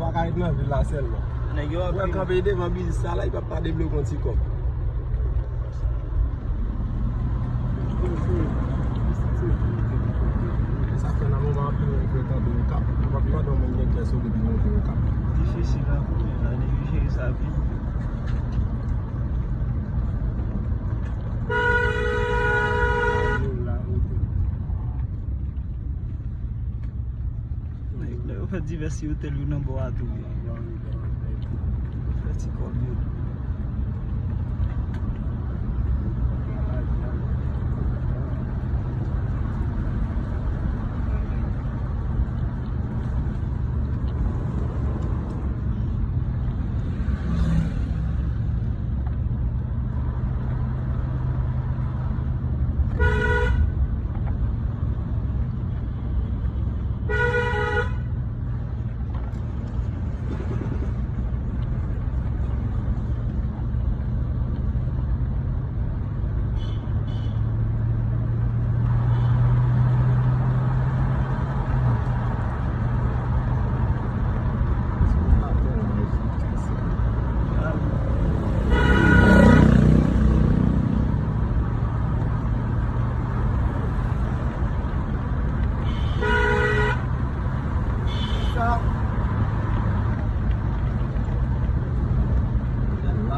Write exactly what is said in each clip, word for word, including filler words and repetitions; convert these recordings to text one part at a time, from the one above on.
Pa ka ret nan vil la sèlman. Nèg yo anpil. Wè kanpe devan biznis sa la, li p ap pa debloke yon ti kòb. Sa fè nan moman anpil moun vle kanpe Okap. Yo p ap pandan moun gen kè sou depi monte Okap. Difisil anpil la, depi jere sa vin. Yo fè divès ti otèl yo nan bò a tou. Yo fè ti kòb yo.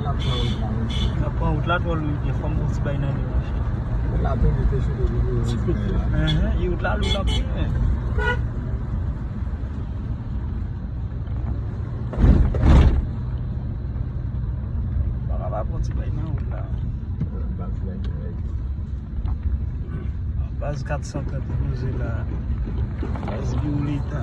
L ap pran wout la twò lwen, fò m pran ti bay nan li, monchè. Wout la tonbe, te choute pou yo. Enhen, e wout la lou anpil, men. Pa ka pa pran ti bay nan wout la. Baz kat san trant poze la. Baz Violeta.